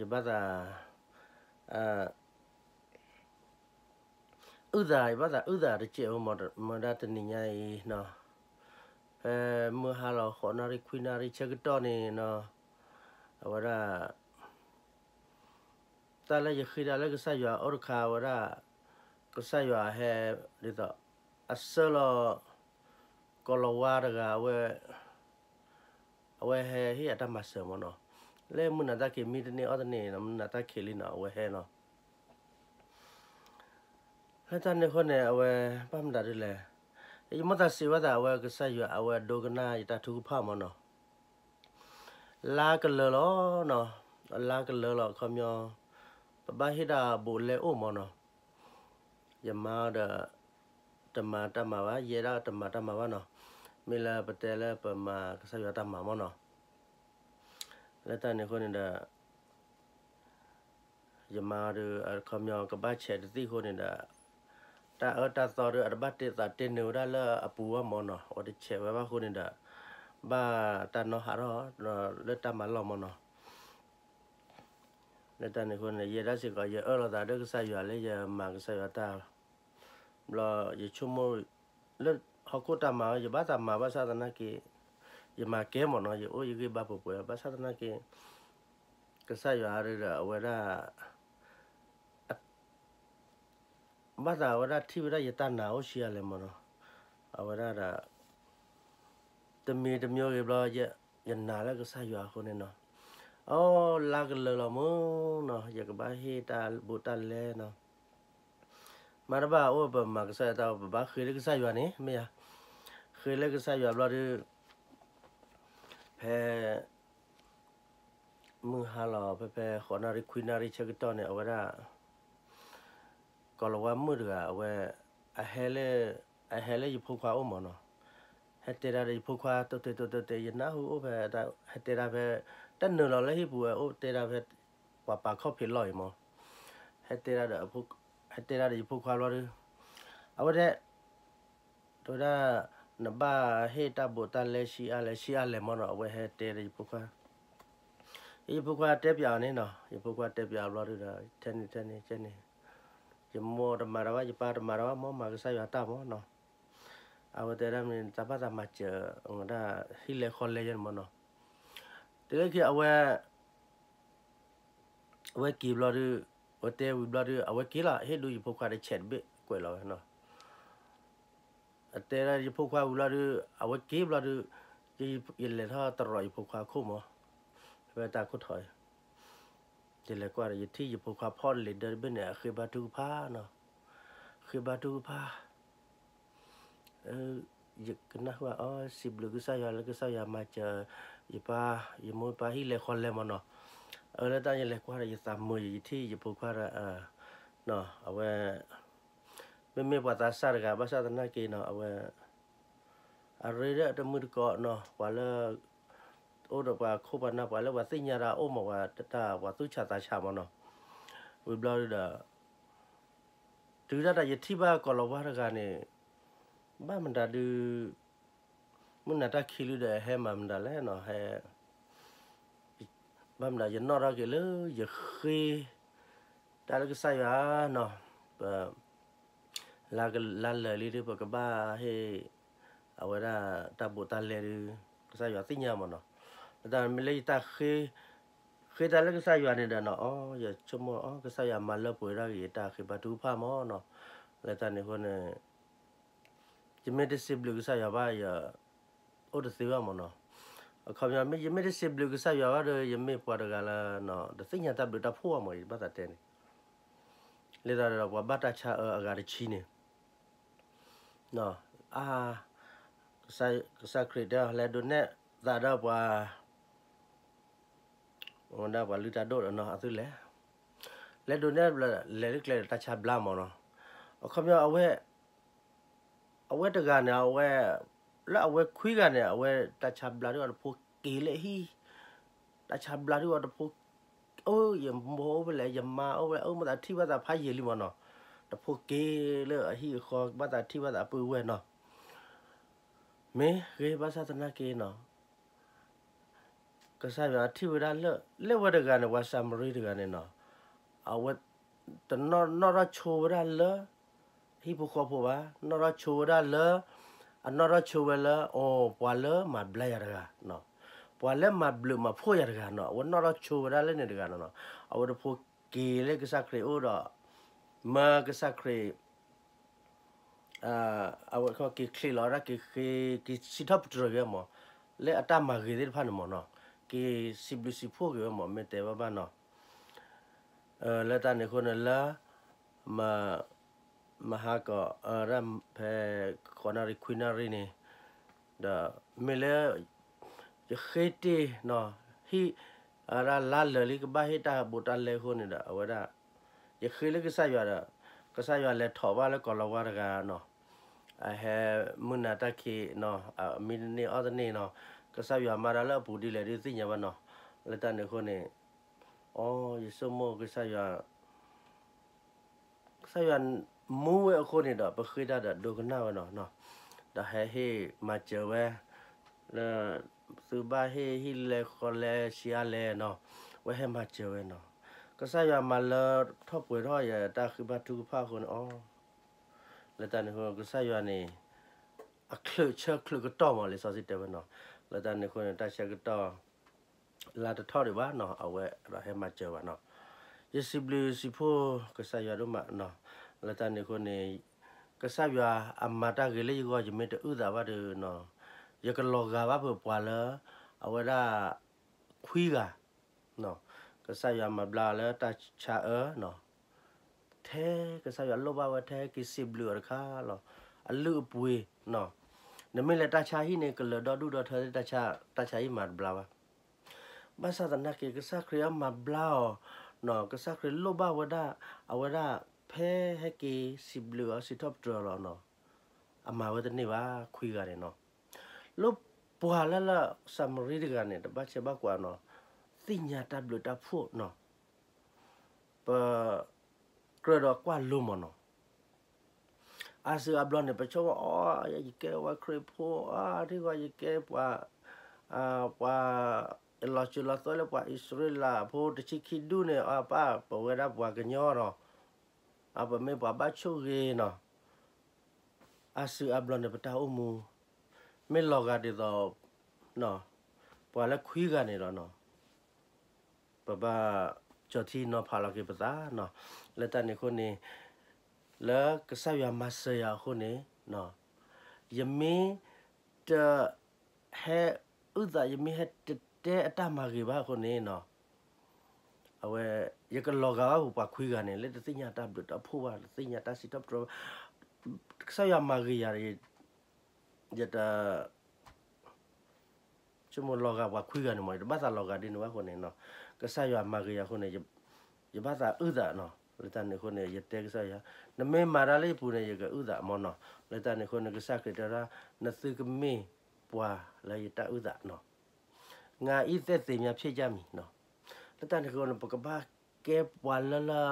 ယဘၣ်သး အုၣ်သး ယဘၣ်သးအုၣ်သးတစဲးဖိမး, မ့ၢ်ဒၣ်တနံၤညါအံၤနီၤ, ဖဲမုၢ်ဟါလီၤဃိးနၣ်ရံၣ်ခွံနၣ်ရံၣ်ဆၢကတီၢ်န့ၣ်နီၤ, အဝဲဒၣ် တၢ်လၢယဃ့တၢ်လၢကစၢ်ယွၤအိၣ်တခါ အဝဲဒၣ် ကစၢ်ယွၤဟဲ ဒ်သိး အဆၢလီၤ ကီၤလၤဝါတဂၤ အဝဲ အဝဲဟဲဟ့ၣ်အတၢ်မၤစၢၤမးနီၤ, လၢမုၢ်နၤတၢ်ခံးမံတန့ၢ်အီၣ်တန့ၢ်နီၤ, မုၢ်နၤတၢ်ခံးလံနီၤ အဝဲဟဲနီၤ. လၢတၢ်န့ၣ်အဃိန့ၣ် အဝဲဘၣ်မတၤဒ်လဲၣ်, ယမိၣ်သးစံးဘၣ်သး အဝဲကစၢ်ယွၤ အဝဲဒိကနၣ်ယတၢ်ထုကဖၣ်မးနီၤ. လါကလၢာ်လီၤနီၤ, လါကလၢာ်လီၤ အခီပညီ ပဘၣ်ဟ့ၣ်တၢ်ဘူးလဲအိၣ်မးနီၤ. ယမါဒီး တမၤတၢ်မၤဘၣ်, ယဲဒၣ်တမၤတၢ်မၤဘၣ်နီၤ, မ့ၢ်လၢပတဲလၢပမၤကစၢ်ယွၤတၢ်မၤမးနီၤ. လၢတၢ်န့ၣ်အဃိန့ၣ်ဒီး ယမါဒီး အခီပညီကဘၣ်ဆဲးတသ့ၣ်အဃိန့ၣ်ဒီး တၢ်အၢတၢ်သီဒီး အတဘၣ်တ့သးတ့နုာ်ဝဲဒၣ်လၢအပူၤဘၣ်မးနီၤ, အဝဲတဆဲးဝဲဘၣ်အဃိန့ၣ်ဒီး ဘၣ်တၢ်နီၢ်ဟးထီၣ် လၢတၢ်မၤလီၢ်မးနီၤ. လၢတၢ်န့ၣ်အဃိန့ၣ် ယဲဒၣ်စ့ၢ်ကီး ယအၢၣ်လီၤသးဒီးကစၢ်ယွၤလၢယမၤကစၢ်ယွၤတၢ် ဘျီယဆိကမိၣ် လၢဟီၣ်ခိၣ်တၢ်မၤ ယဘၣ်သးမၤဘၣ်ဆၣ်သနာ်က့ ယမၤကဲမးနီၤ, ယအိၣ်ယဂံၢ်ဘါပှဲၤပှဲၤ ဘၣ်ဆၣ်သနာ်က့ ကစၢ်ယွၤဒီးအဝဲဒၣ် ဘၣ်သးအဝဲဒၣ်ထံၣ်ဝဲဒၣ်ယတၢ်နာ်အိၣ်ဆံးအါလဲၣ်မးနီၤ, အဝဲဒၣ်ဒီး တမံၤတမံၤဂ့ၤဘျီ ယနာ်လၢကစၢ်ယွၤအဃိန့ၣ်နီၤ, အိ လါကလၢာ်လီၤမးနီၤ, ယကဘၣ်ဟ့ၣ်တၢ်ဘူးတၢ်လဲနီၤ. မၤတဘၣ်အိၣ်ပမၤကစၢ်ယွၤတၢ် ပဘၣ်ဃ့လၢကစၢ်ယွၤန့ၣ် မ့ၢ်ဧါ, ဃ့လၢကစၢ်ယွၤဘျီဒီး ဖဲ မုၢ်ဟါလီၤ ဖဲဖဲဃိးနၣ်ရံၣ်ခွံနၣ်ရံၣ်ဆၢကတီၢ်န့ၣ် အဝဲဒၣ် ကီၤလၤဝါမုၣ်တဂၤ အဝဲ အဟဲလၢ အဟဲလၢယဖိခွါအိၣ်မးနီၤ, ဟဲတဲဒၣ်ဒီးယဖိခွါ တိတဲာ်တိတဲာ်တဲာ် ယနၢ်ဟူအိၣ်ဖဲ ဟဲတဲဒၣ်ဖဲ တၢ်နုာ်လီၤလၢဟံၣ်ပူၤဝဲ အိၣ်တဲဒၣ်ဖဲ ပှၤပာ်ခီၣ်ဖံးလီၢ်အံၤမး, ဟဲတဲဒၣ်ဒီး ဟဲတဲဒၣ်ဒီးယဖိခွါဘျီဒီး အဝဲတဲ တဲဝဲဒၣ် နဘၣ်ဟ့ၣ်တၢ်ဘူးတၢ်လဲဆံးအါလဲၣ် ဆံးအါလဲၣ်မးနီၤ, အဝဲဟဲတဲဒီးယဖိခွါ, ယဖိခွါတဲပၠးအီၤန့ၣ်နီၤ, ယဖိခွါတဲပၠးအီၤဘျီဒီး ထဲန့ၣ်ထဲန့ၣ်ထဲန့ၣ် ယမိၢ်တမၤတၢ်ဘၣ် ယပၢ်တမၤတၢ်ဘၣ် မ်မၤကစၢ်ယွၤတၢ်မးနီၤ, အဝဲတဲဒၣ်မ့ၢ် တၢ်ဘၣ်သးမၤစၢၤ ဝဲဒၣ်ဟံၣ်လဲၤဃီလဲၤယဲန့ၣ်မးနီၤ, တုၤလၢခံအဝဲ အဝဲက့ၤဘျီဒီး အဝဲတဲဝံၤဘျီဒီး အဝဲက့ၤလီၤ ဟ့ၣ်ဒုးယဖိခွါတဆဲးတဘ့ၣ်ကွဲးလီၤဝဲနီၤ, အတဲဒၣ်ယဖိခွါဝံၤဘျီဒီး အဝဲက့ၤဘျီဒီး ယလဲၤထီၣ်တရီးယဖိခွါအခိၣ်မး, ဖဲတၢ်ခိၣ်ထီၣ်အံၤ ယလဲၤကွၢ်ဒီး ယထံၣ်ယဖိခွါဖီၣ်လံာ်ဒၢတဘ့ၣ်န့ၣ် အဃ့ဘါထုကဖၣ်နီၤ, ဃ့ဘါထုကဖၣ် ယကနၣ်ဟူအီၤ စံးဘျုးကစၢ်ယွၤလၢကစၢ်ယွၤမၤစၢၤ ယပၢ် ယမိၢ်ပၢ်ဟံၣ်လဲၤဃီလဲၤမးနီၤ, အၢ လၢတၢ်ယလဲၤကွၢ်ဒီး ယသးမုာ်ယံၤ ယထံၣ်ယဖိခွါဒီး အဝဲ မ့မ့ၢ်ပှၤသးစၢ်တဂၤ ဘၣ်ဆၣ်သနာ်က့နီၤ အဝဲ အရ့ဒီးတမုၢ်တကိးနီၤ ပှၤလၢ အိၣ်ဒီးပှၤခိၣ်ပှၤနၢ် ပှၤလၢပှၤသ့ၣ်ညါတၢ်အိၣ်မး ပှၤတၢ် ပှၤသူၣ်ဆးသးဆးမးနီၤ, ဝံၤဘျီဒီး တုၤဒၣ်တၢ်ယထံၣ်ဘၣ်ကီၤလၤဝါတဂၤန့ၣ် ဘၣ်မတၤဒုး မုၢ်နၤတၢ်ခံးလံဒီး ဟဲမၤမတၤလဲၣ်နီၤ ဟဲ ဘၣ်မတၤ ယနီၣ်ထီၣ်က့ၤလၢယဃ့ တၢ်လၢကစၢ်ယွၤနီၤ ပ လါက လါလၢာ်လံဒီး ပကဘၣ်ဟ့ၣ် အဝဲဒၣ်တၢ်ဘူးတၢ်လဲဒီး ကစၢ်ယွၤသ့ၣ်ညါမးနီၤ, လၢတၢ်မ့ၢ်လၢယတၢ်ဃ့ ဃ့တၢ်လၢကစၢ်ယွၤန့ၣ်ဒီးနီၤ အီ ယဆိကမိၣ်အီ ကစၢ်ယွၤမၤလၢပှဲၤဒၣ်က့ၤ ယတၢ်ဃ့ဘါထုကဖၣ်မးနီၤ, လၢတၢ်န့ၣ်အဃိန့ၣ် ယမ့ၢ်တစံးဘျုးကစၢ်ယွၤဘၣ် ယ အိၣ်တသ့ဘၣ်မးနီၤ, အခီပညီ မ့ၢ်ယမ့ၢ်တစံးဘျုးကစၢ်ယွၤဘၣ်ဒီး ယမ့ၢ်ပှၤတဂၤလၢ တသ့ၣ်ညါတၢ်ဘျုးတၢ်ဖှိၣ်ဘၣ်မး ယဘၣ်သးတဲန့ၣ်, လၢတၢ်ဒီးပှၤဘၣ်တၢ်ဆါအၢအဂၤတဆံန့ၣ် အါ ကစၢ်ခရံာ်တဲ လဲၤဒိးနဲၣ်သးဒီးပှၤ ဝဲဒၣ်ပှၤလုၢ်တၢ်ဒိၣ်ဒီးနီၤ အသုလဲၤ လဲၤဒိးနဲၣ် လဲၤတကျဲၤဒီးတၢ်ဆါဘျါမးနီၤ, အခီပညီ အဝဲ အဝဲတဂၤန့ၣ် အဝဲ လၢအဝဲခွံဂၤန့ၣ် အဝဲတၢ်ဆါဘျါဒ်အီၤတဖိက့ၤလၢဟံၣ်, တၢ်ဆါဘျါဒ်အီၤတဖိ အိၣ် ယမိၢ်အိၣ်ဖဲလဲၣ် ယမါအိၣ်ဖဲလဲၣ် အိၣ်မ့ၢ်သးထံၣ်ဘၣ်သးဖးယံာ်လံမးနီၤ, တဖိက့ၤလၢအဟံၣ်အဃီ ဘၣ်သးထံၣ်ဘၣ်သးပုၢ်ဝဲၢ်နီၤ, မ့ၢ်ဂ့ၤဘၣ်ဆၣ်သနာ်က့နီၤ ကစၢ်ယွၤထံၣ်ဝဲဒၣ်လၢ လၢဝဲတဂၤန့ၣ် ပှၤစၤမရံတဂၤန့ၣ်နီၤ, အဝဲ တနီၣ်နီၣ်ထီၣ်ဆိဝဲဒၣ်လၢ ဟံၣ်ဖိဃီဖိဘၣ်, နီၣ်ထီၣ်ဆိဝဲဒၣ်လၢ အနီၣ်ထီၣ်ဆိဝဲလၢ အိ ပှၤလၢမၤဘျါယၤတဂၤ, ပှၤလၢမၤဘျုးမၤဖှိၣ်ယၤတဂၤနီၤ, အဝဲနီၣ်ထီၣ်ဆိဝဲဒၣ်လၢန့ၣ်တဂၤနီၤနီၤ, အဝဲတဖိက့ၤလၢကစၢ်ခရံာ်အိၣ်ဒီး မၢကစၢ်ခရံာ် အဝဲက့ၤချံးလီၤဒၣ်က့ၤဃ့ က့ၤစံးထီၣ်ပတြၢၤက့ၤမး လၢအတၢ်မၤဂ့ၤသ့ၣ်တဖၣ်န့ၣ်မးနီၤ, က့ၤစံးဘျုးစံးဖှိၣ်က့ၤဝဲမး မ့ၢ်တဲဘၣ်ဘၣ်နီၤ, လၢတၢ်န့ၣ်အဃိန့ၣ်လၢ မ မဟါကီး ဖဲဃိးနၣ်ရံၣ်ခွံနၣ်ရံၣ်န့ၣ် ဒီးမ့ၢ်လၢ ယဃ့တ့ၢ်နီၤ ဟံၣ် အဝဲဒၣ်လါလၢာ်လံ ကဘၣ်ဟ့ၣ်တၢ်ဘူးတၢ်လဲအဃိန့ၣ်ဒီး အဝဲဒၣ် ယဃ့လၢကစၢ်ယွၤဒီး ကစၢ်ယွၤလဲၤထီၣ်ဘၣ်လၢကီၢ်လီၤဝါတဂၤနီၤ, အဟဲမုၢ်နၤတၢ်ခံးနီၤ အမံတန့ၢ်အီၣ်တန့ၢ်နီၤ, ကစၢ်ယွၤမၤတၢ်လၢအပူၤဒ်လဲၣ်ဒ်သ့ၣ်ညါဘၣ်နီၤ, လၢတၢ်န့ၣ်အဃိန့ၣ် အိ ယဆိကမိၣ်ကစၢ်ယွၤ ကစၢ်ယွၤမူဝဲအဃိန့ၣ်ဒီး ပဃ့တၢ်ဒီးဒိကနၣ်ဝဲနီၤ, ဒီးဟဲဟ့ၣ်မၤစၢၤဝဲ လၢ သုဘၣ်ဟ့ၣ်ဟံၣ်လဲဃီလဲဆံးအါလဲၣ်နီၤ, ဝဲဟဲမၤစၢၤဝဲနီၤ, ကစၢ်ယွၤမၤလၢထီၣ်ပှဲၤထီၣ်ယတၢ်ဃ့ဘါထုကဖၣ်အဃိန့ၣ် အိ လၢတၢ်န့ၣ်အဃိ ကစၢ်ယွၤန့ၣ် အချုးဆၢချုးကတီၢ်မး လံာ်စီဆှံတဲဝဲနီၤ, လၢတၢ်န့ၣ်အဃိန့ၣ် တၢ်ဆၢကတီၢ် လါတထီၣ်ဒံးဘၣ်နီၤ အဝဲဒီးဟဲမၤစၢၤဘၣ်နီၤ, ယစံးဘျုးစံးဖှိၣ်ကစၢ်ယွၤဒိၣ်မးနီၤ, လၢတၢ်န့ၣ်အဃိန့ၣ် ကစၢ်ယွၤအမၤတၢ်ဂ့ၤလၢယဂီၢ် ယမ့ၢ်တအုၣ်သးဘၣ်ဒီးနီၤ, ယကလီၤဂာ်ဘၣ်ဖုးပှၤလၢ အဝဲဒၣ် ခွံဂၤ ကစၢ်ယွၤမၤဘျါလၢတၢ်ဆါအၢနီၤ, ထဲကစၢ်ယွၤလိၣ်ဘၣ်ဝဲထဲက့ၤစံးဘျုးအီၤတခါလီၤ, အလုၢ်အပှ့ၤနီၤ, နမ့ၢ်လဲၤတၢ်ဆါဟံၣ်န့ၣ် ကလၢၤဒီဒူၣ်ဒီထၢသ့ၣ် တၢ်ဆါဟံၣ်မၤတဘျါဘၣ်, ဘၣ်ဆၣ်သနာ်က့ ကစၢ်ခရံာ်အမၤဘျါအီၤနီၤ, ကစၢ်ခရံာ်လိၣ်ဘၣ်ဝဲဒၣ် အဝဲဒၣ်ဖဲဟဲက့ၤစံးဘျုးအီၤစံးထီၣ်ပတြၢၤလီၤနီၤ, အမၤဝဲတန့ၢ်ဘၣ် ခွံဂၤန့ၣ်နီၤ, လၢပှၤလၢလၢ စၤမရံတဂၤန့ၣ် တဘၣ်ဆဲးဘၣ်ကွၢ်နီၤ, သ့ၣ်ညါတၢ်ဘျုးတၢ်ဖှိၣ်နီၤ, ပ ကြၢးဒီးကွၢ်လိမ့ၢ်နီၤ, အါစုအါဘျီန့ၣ် ပဆိကမိၣ်အီၤ ယကဲဝဲခရံာ်ဖိ အါထံၣ်ဂီၤယကဲပှၤ ပှၤ လီၤစၢၤလီၤသွဲၣ်လၢပှၤအံၣ်စရ့လးဖိတဆံခံဒူၣ်န့ၣ် အပၢ်ပဝဲဒၣ်ပှၤကညီနီၤ, အပမ့ၢ်ပှၤဘၣ်ဆိၣ်ဂ့ၤနီၤ, အါစုအါဘျီန့ၣ် ပတၢ်အိၣ်မူ မ့ၢ်လီၤဂာ်ဒ်သိး ပှၤလၢခွံဂၤန့ၣ်လီၤနီၤ, ပဘၣ်ကၠီထံနီၤဖးလီၤက့ၤပသးနီၤ, လၢတၢ်န့ၣ်အဃိန့ၣ် လၢကစၢ်ယွၤမၤစၢၤယၤအဃိန့ၣ် ယမ့ၢ်တ ဟဲအုၣ်သး ယမ့ၢ်ဟဲတတဲအတၢ်မၤဂ့ၤဘၣ်အဃိန့ၣ်နီၤ, အဝဲ ယကလီၤဂာ်ဘၣ်ပှၤခွံဂၤန့ၣ် လၢတသ့ၣ်ညါတၢ်ဘျုးတၢ်ဖှိၣ်ဘၣ် တသ့ၣ်ညါတၢ်စံးထီၣ်ပတြၢၤဘၣ်, ကစၢ်ယွၤမၤဂ့ၤယၤ ယတ ဆိကမိၣ်လီၤဂာ်ပှၤခွံဂၤန့ၣ်မး ယတဘၣ်သးလီၤဂာ်ဒ်န့ၣ်ဘၣ်အဃိန့ၣ်နီၤ, ကစၢ်ယွၤမၤဂ့ၤယၤအဃိန့ၣ် ယဘၣ်သးအုၣ်သးနီၤ, လၢတၢ်န့ၣ်အဃိန့ၣ် ယတဲကစၢ်ယွၤ နမ့ၢ်မၤတၢ်လၢယပူၤန့ၣ် ယကအုၣ်သးမးနီၤ, လၢတၢ်န့ၣ်အဃိန့ၣ် ကစၢ်ခရံာ်တဲဝဲဒၣ် နသုကမ့ၢ်ပှၤလၢယတၢ်အုၣ်သးနီၤ, ငါအံၤသက်သေများဖြစ်ကြမည်နီၤ, လၢတၢ်န့ၣ်အဃိန့ၣ် ပကဘၣ်ကဲပှၤလၢလၢ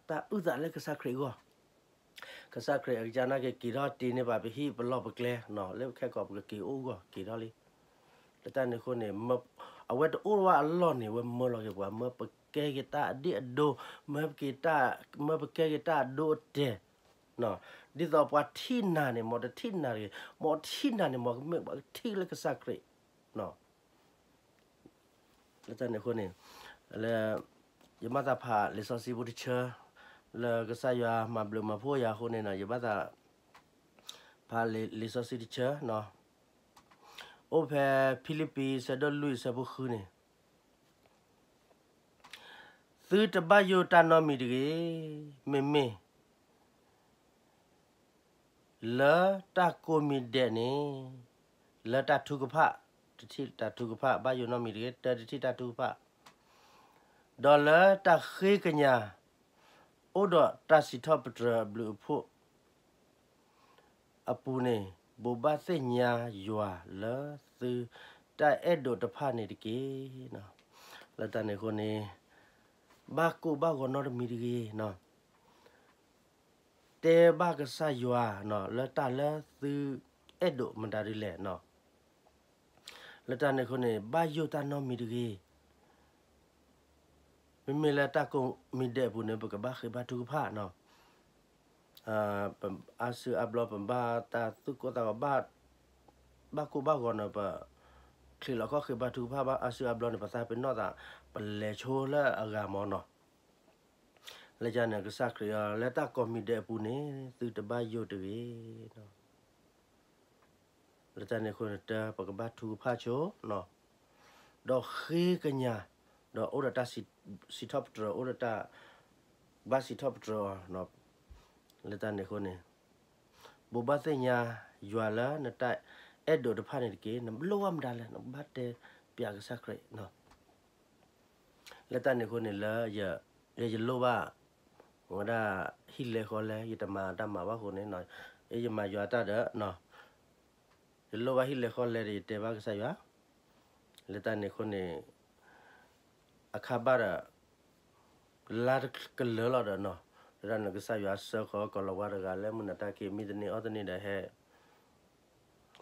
တၢ်အုၣ်သးလၢကစၢ်ခရံာ်အဂီၢ်, ကစၢ်ခရံာ်အကစၢ်နာ်က့ၤက့ၤထီၣ်တ့ၢ်န့ၢ်ပှၤပဟံၣ်ပလီၢ်ပကျဲနီၤ, လၢခဲကိာ်ပကက့ၤအိၣ်အဂီၢ်က့ၤထီၣ်လံ, လၢတၢ်န့ၣ်အဃိန့ၣ် အဝဲတအိၣ်ဝဲအလီၢ်န့ၣ် အဝဲမၢလီၤက့ၤပှၤ မၢပကဲက့ၤတၢ်အဒ့ၣ်အဒိ, မၢပကဲ, မၢပကဲက့ၤတၢ်အဒိအတဲာ်, ဒ်သိးပှၤထံၣ်နၤန့ၣ် မ်တထံၣ်နၤတဂ့ၤ, မ်ထံၣ်နၤန့ၣ် မ်ကမ့ၢ်ပှၤကထံၣ်လၢကစၢ်ခရံာ် လၢတၢ်န့ၣ်အဃိန့ၣ် လၢ ယဘၣ်သးဖးလံာ်စီဆှံဖိတဆၢ လၢကစၢ်ယွၤမၤဘျုးမၤဖှိၣ်ယၤအဃိန့ၣ်နီၤ ယဘၣ်သး ဖးလံာ်စီဆှံတဆၢနီၤ အိၣ်ဖဲဖံလံးပံး ဆၢဒိၣ်လွံၢ် ဆၢဖိဃုန့ၣ် သုတဘၣ်ယိၣ်တၢ်နီတမံၤတဂ့ၤ, မ့မ့ၢ် လၢတၢ်ကိးမံၤဒဲးန့ၣ် လၢတၢ်ထုကဖၣ် တထံၣ်တၢ်ထုကဖၣ် ဘၣ်ယိၣ်နီတမံၤတဂ့ၤ, တၢ်တထံၣ်တၢ်ထုကဖၣ်, ဒီးလၢတၢ်ဃ့ကညး အိၣ်ဒီးတၢ်စံးထီၣ်ပတြၢၤအဘျုးအဖှိၣ် အပူၤန့ၣ် ဘိးဘၣ်သ့ၣ်ညါယွၤလၢသုတၢ်အဲၣ်ဒိးတဖၣ်န့ၣ်တက့ၢ်. လၢတၢ်န့ၣ်အဃိန့ၣ် ဘၣ်ကိၢ်ဘၣ်ဂီၤနီတမံၤတဂ့ၤ, တဲဘၣ်ကစၢ်ယွၤ လၢတၢ်လၢသုအဲၣ်ဒိးမတၤဒ်လဲၣ်နီၤ. လၢတၢ်န့ၣ်အဃိန့ၣ် ဘၣ်ယိၣ်တၢ်နီတမံၤတဂ့ၤ. မ့မ့ၢ်လၢတၢ်ကိးမံၤဒဲးအပူၤန့ၣ် ပကဘၣ်ဃ့ဘါထုကဖၣ်နီၤ. ပအါစုအါဘျီ ပဘၣ်တၢ်သူၣ်ကိၢ်သးဂီၤ ဘၣ်ကိၢ်ဘၣ်ဂီၤန့ၣ် ပချံးလီၤခီၣ်ဃ့ဘါထုကဖၣ်ဘၣ်အါစုအါဘျီန့ၣ် ပသးပ့ၤနီၣ်သး ပလဲၤဆိလၢအဂၤမၢ်နီၤ. လၢတၢ်န့ၣ် ကစၢ်ခရံာ်အီၤ လၢတၢ်ကိးမံၤဒဲးအပူၤန့ၣ် သုတဘၣ်ယိၣ်တဂ့ၤ. လၢတၢ်န့ၣ်အဃိန့ၣ် တၢ် ပကဘၣ်ထုကဖၣ်ဆိနီၤ, ဒီးဃ့ကညး, ဒီးအိၣ်ဒီးတၢ်စံးထီၣ်ပတြၢၤ အိၣ်ဒီးတၢ် ဘၣ်စံးထီၣ်ပတြၢၤအီၤ. လၢတၢ်န့ၣ်အဃိန့ၣ် ဘိးဘၣ်သ့ၣ်ညါယွၤလၢနတၢ်အဲၣ်ဒိးတဖၣ်န့ၣ်တက့ၢ်. နလိၣ်ဘၣ်မတၤလဲၣ် နကဘၣ်တဲပၠးကစၢ်ခရံာ်နီၤ. လၢတၢ်န့ၣ်အဃိန့ၣ်လၢ ယ ယလိၣ်ဘၣ် ဝဲဒၣ်ဟံၣ်လဲဃီလဲ ယတမၤတၢ်မၤဘၣ်အဃိန့ၣ်, ယမၤယွၤတၢ်ဒီး ယလိၣ်ဘၣ်ဟံၣ်လဲဃီလဲဒီး ယတဲဘၣ်ကစၢ်ယွၤ. လၢတၢ်န့ၣ်အဃိန့ၣ် အခါဘၣ်ဒီး လါကလၢာ်လီၤဒီးနီၤ, လၢတၢ်န့ၣ် ကစၢ်ယွၤစၢဃီၤ ကိၤလၤဝါတဂၤလၢမုၢ်နၤတၢ်ခံး မံတန့ၤအီၣ်တန့ၤဒီး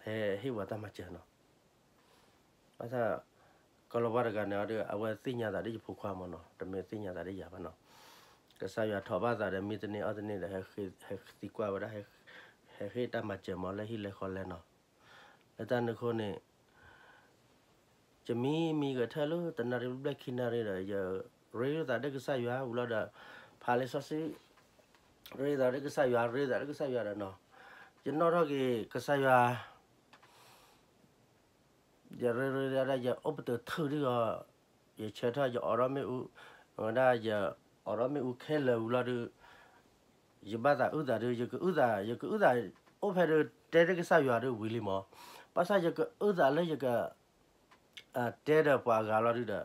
ဟဲဟ့ၣ်ဝဲတၢ်မၤစၢၤနီၤ. ဘၣ်ဆၣ် ကိၤလၤဝါတဂၤန့ၣ်ဒီး အဝဲသ့ၣ်ညါသးဒ်ယဖိခွါမၢ်နီၤ, တမ့ၢ်သ့ၣ်ညါသးဒ်ယၤဘၣ်နီၤ. ကစၢ်ယွၤထိးဘၣ်သးဒီး မံတန့ၤအီၣ်တန့ၤဒီး ဟဲသံကွၢ်ဝဲဒၣ် ဟဲဟ့ၣ်တၢ်မၤစၢၤမၢ်လၢဟံၣ်လဲဃီလဲနီၤ. လၢတၢ်န့ၣ်အဃိန့ၣ် ယမံမံဂဲၤထၢၣ်လၢတနၣ်ရံၣ်ဘျဲၣ်ခံနၣ်ရံၣ်ဒီး ယရ့လိာ်သးဒီးကစၢ်ယွၤဝံၤလီၤဒီး ဖးလံာ်စီဆှံ ရ့လိာ်သးဒီးကစၢ်ယွၤ ရ့လိာ်သးဒီးကစၢ်ယွၤဒီးနီၤ, ယနီၣ်ထီၣ်က့ၤကစၢ်ယွၤ ယရ့ရ့ဒၣ် ယအိၣ်ပတုာ်ထုးဒံးဂီၤ, ယဆၢထၢၣ် ယအိးထီၣ်မ့ၣ်အူ, ဝဲဒၣ်ယအိးထီၣ်မ့ၣ်အူခဲလၢာ်ဝံၤလီၤဒီး ယဘၣ်သးအုၣ်သးဒီး ယကအုၣ်သး ယကအုၣ်သး အိၣ်ဖဲဒီးတဲတ့ၢ်ကစၢ်ယွၤဒီးဝံၤလံမၢ်. ဘၣ်ဆၣ်ယကအုၣ်သးလၢယက တဲဒီးပှၤအဂၤလီၤဒု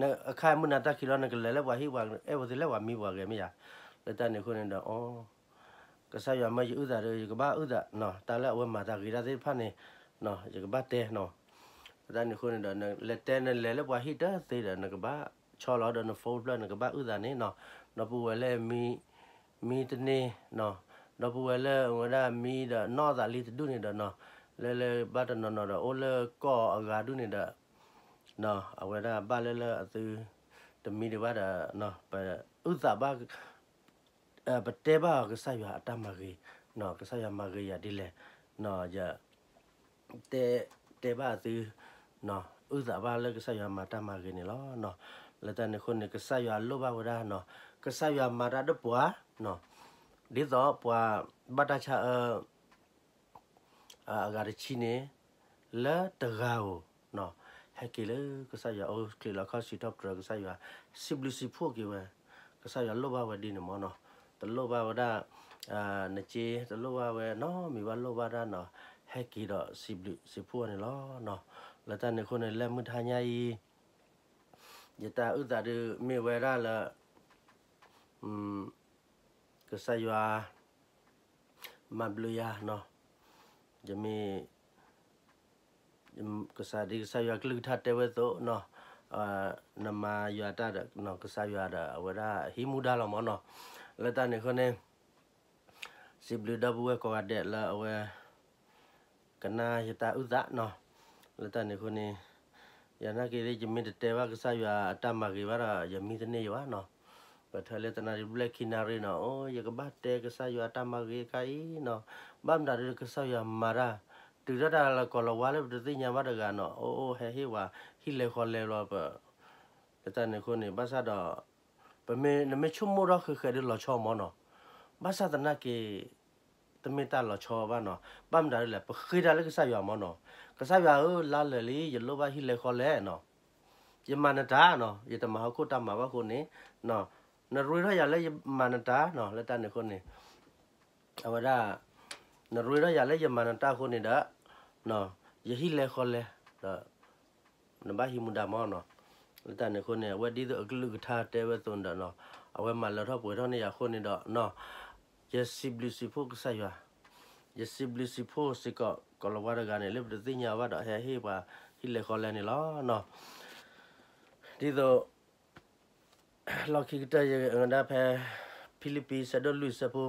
ဒီး အခါမုၢ်နၤတၢ်ခံးလီၤ နကလဲၤလၢပှၤဟံၣ်ပှၤအဲၣ်ပှၤသ့လၢပှၤမံပှၤဂဲၤမ့ၢ်ယၤ. လၢတၢ်န့ၣ်အဃိန့ၣ်ဒီး အီ ကစၢ်ယွၤမၢယအုၣ်သးဒီး ယကဘၣ်အုၣ်သး တၢ်လၢအဝဲမၤတၢ်ဂ့ၤတၢ်သ့ၣ်တဖၣ်န့ၣ် ယကဘၣ်တဲနီၤ. လၢတၢ်န့ၣ်အဃိန့ၣ်ဒီး နလဲၤတဲနလဲၤလၢပှၤဟံၣ်တသ့ဒီး နကဘၣ်ဆီလီၤဒီးန phone ဖျၢၣ် နကဘၣ်အုၣ်သးန့ၣ်နီၤ. ဒီပုၢ်ဝဲၢ်လၢမံ မံတန့ၤနီၤ, ဒီပုၢ်ဝဲၢ်လၢအဝဲဒၣ်မံဒီးနီၢ်သးလံတဒူၣ်န့ၣ်ဒီးနီၤ, လၢလၢဘၣ်တနီၤနီၤဒီး အိၣ်လၢကီၢ်အဂၤဒူၣ်န့ၣ်ဒီး အဝဲဒၣ်ဘၣ်လၢလၢအသု တမံဒံးဘၣ်ဒီး ပအုၣ်သးဘၣ် ပတဲဘၣ်အီၤကစၢ်ယွၤအတၢ်မၤဂ့ၤ, ကစၢ်ယွၤမၤဂ့ၤယၤဒ်လဲၣ်, ယ တဲ တဲဘၣ်အသု အုၣ်သးဘၣ်လၢကစၢ်ယွၤမၤတၢ်မၤဂ့ၤန့ၣ်လီၤ. လၢတၢ်န့ၣ်အဃိန့ၣ် ကစၢ်ယွၤလိၣ်ဘၣ်ဝဲဒၣ်နီၤ, ကစၢ်ယွၤမၤတၢ်ဒီးပှၤနီၤ, ဒ်သိးပှၤဘၣ်တၢ်ဆါအၢ အဂၤတဆံန့ၣ် လၢတဂၤဧိၤနီၤ, ဟဲက့ၤလၢကစၢ်ယွၤအိၣ် ချံးလီၤခီၣ်စံးထီၣ်ပတြၢၤကစၢ်ယွၤ စံးဘျုးစံးဖှိၣ်က့ၤဝဲ, ကစၢ်ယွၤလိၣ်ဘၣ်ဝဲဒ်န့ၣ်မၢ်နီၤ, တလိၣ်ဘၣ်ဝဲဒၣ် နစ့ တလိၣ်ဘၣ်ဝဲနီတမံၤဘၣ် လိၣ်ဘၣ်ဒၣ်နီၤ, ဟဲက့ၤဒီးစံးဘျုးစံးဖှိၣ်န့ၣ်လီၤ. လၢတၢ်န့ၣ်အဃိန့ၣ် လၢမုၢ်တဟါညါအံၤ ယတၢ်အုၣ်သးဒုးမ့ၢ်ဝဲဒၣ်လၢ ကစၢ်ယွၤ မၤဘျုးယၤနီၤ, ယမ့ၢ် ကစၢ်ဒ်ကစၢ်ယွၤကလုၢ်ကထါတဲဝဲအသိးနီၤ, နမၤယွၤတၢ်ဒီး ကစၢ်ယွၤဒီးအဝဲဒၣ်ဟံးမူဒါလီၤမၢ်နီၤ. လၢတၢ်န့ၣ်အဃိန့ၣ် စံးဘျုးဒီပုၢ်ဝဲၢ်ကိးဂၤဒဲးလၢအဝဲ ကနၣ်ယတၢ်အုၣ်သးနီၤ. လၢတၢ်န့ၣ်အဃိန့ၣ် ယနာ်က့ၤ ယမ့ၢ်တတဲဘၣ်ကစၢ်ယွၤအတၢ်မၤဂ့ၤဘၣ်ဒီး ယမံတန့ၢ်ယဘၣ်နီၤ. ပထၢလၢတနၣ်ရံၣ်ဘျဲၣ်ခံနၣ်ရံၣ်နီၤ, အိ ယကဘၣ်တဲကစၢ်ယွၤအတၢ်မၤဂ့ၤအခါအံၤနီၤ, ဘၣ်မတၤဒ်ကစၢ်ယွၤမၤတၢ် တုၤဒၣ်တၢ်လၢကိၤလၤဝါလၢပတသ့ၣ်ညါဘၣ်တဂၤနီၤ, အိ ဟဲဟ့ၣ်ဝဲဟံၣ်လဲၤဃီလဲလီၤပ လၢတၢ်န့ၣ်အဃိန့ၣ် ဘၣ်ဆၣ်ဒီး ပမ့ၢ် နမ့ၢ်ဆိကမိၣ်ထီၣ်ဃဲးဃဲးဒီးလီၤဆီမၢ်နီၤ, ဘၣ်ဆၣ်သနာ်က့ တမ့ၢ်တၢ်လီၤဆီဘၣ်နီၤ, ဘၣ်မတၤဒ်လဲၣ် ပဃ့တၢ်လၢကစၢ်ယွၤမၢ်နီၤ, ကစၢ်ယွၤဧၢ လါလၢာ်လံ ယလိၣ်ဘၣ်ဟံၣ်လဲၤဃီလဲနီၤ, ယမၤနတၢ်နီၤ, ယတမၤဟီၣ်ခိၣ်တၢ်မၤဘၣ်အဃိန့ၣ် နရ့ထီၣ်ယၤလၢယမၤနတၢ်နီၤ, လၢတၢ်န့ၣ်အဃိန့ၣ် အဝဲဒၣ် နရ့ထီၣ်ယၤလၢယမၤနတၢ်အဃိန့ၣ်ဒီး ယဟံၣ်လဲၤဃီလဲ ဒီး နဘၣ်ဟံးမူဒါမၢ်နီၤ. လၢတၢ်န့ၣ်အဃိန့ၣ် အဝဲဒ်သိးအကလုၢ်ကထါတဲဝဲအသိးန့ၣ်ဒီးနီၤ, အဝဲမၤလၢထီၣ်ပှဲၤထီၣ်န့ၢ်ယၤအဃိန့ၣ်ဒီးနီၤ, ယစံးဘျုးစံးဖှိၣ်ကစၢ်ယွၤ, ယစံးဘျုးစံးဖှိၣ်စ့ၢ်ကီး ကိၤလၤဝါတဂၤန့ၣ် လၢပတသ့ၣ်ညါဘၣ်ဒီး ဟဲဟ့ၣ်ပှၤဟံၣ်လဲၤဃီလဲန့ၣ်လီၤနီၤ. ဒ်သိး လီၢ်ခံကတၢၢ် ယကဒၣ်ဖဲ ဖံလံးပံး ဆၢဒိၣ်လွံၢ် ဆၢဖိ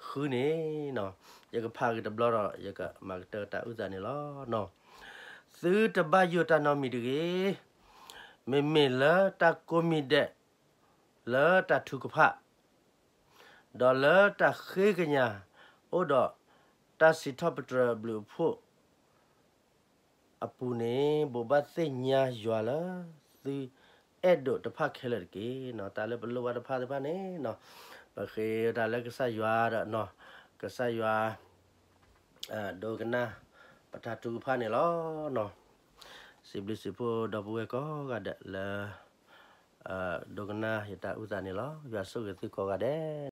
ဃုန့ၣ်နီၤ, ယကဖးက့ၤတဘျီဒီး ယကမၤကတၢၢ်တၢ်အုၣ်သးန့ၣ်လီၤနီၤ. သုတဘၣ်ယိၣ်တၢ်နီတမံၤတဂ့ၤ, မ့မ့ၢ်လၢတၢ်ကိးမံၤဒဲး လၢတၢ်ထုကဖၣ်, ဒီးလၢတၢ်ဃ့ကညး အိၣ်ဒီးတၢ်စံးထီၣ်ပတြၢၤအဘျုးအဖှိၣ် အပူၤန့ၣ် ဘိးဘၣ်သ့ၣ်ညါယွၤလၢသုအဲၣ်ဒိးတဖၣ်ခဲလၢာ်တက့ၢ်နီၤ. တၢ်လၢပလိၣ်ဘၣ်တဖၣ်သ့ၣ်တဖၣ်န့ၣ်နီၤ, ပဃ့တၢ်လၢကစၢ်ယွၤဒီးနီၤ, ကစၢ်ယွၤ ဒိကနၣ်ပတၢ်ထုကဖၣ်န့ၣ်လီၤနီၤ. စံးဘျုးစံးဖှိၣ်ဒီပုၢ်ဝဲၢ်ကိးဂၤဒဲးလၢ ဒိကနၣ်ယတၢ်အုၣ်သးန့ၣ်လီၤ. ယွၤဆိၣ်ဂ့ၤသုကိးဂၤဒဲး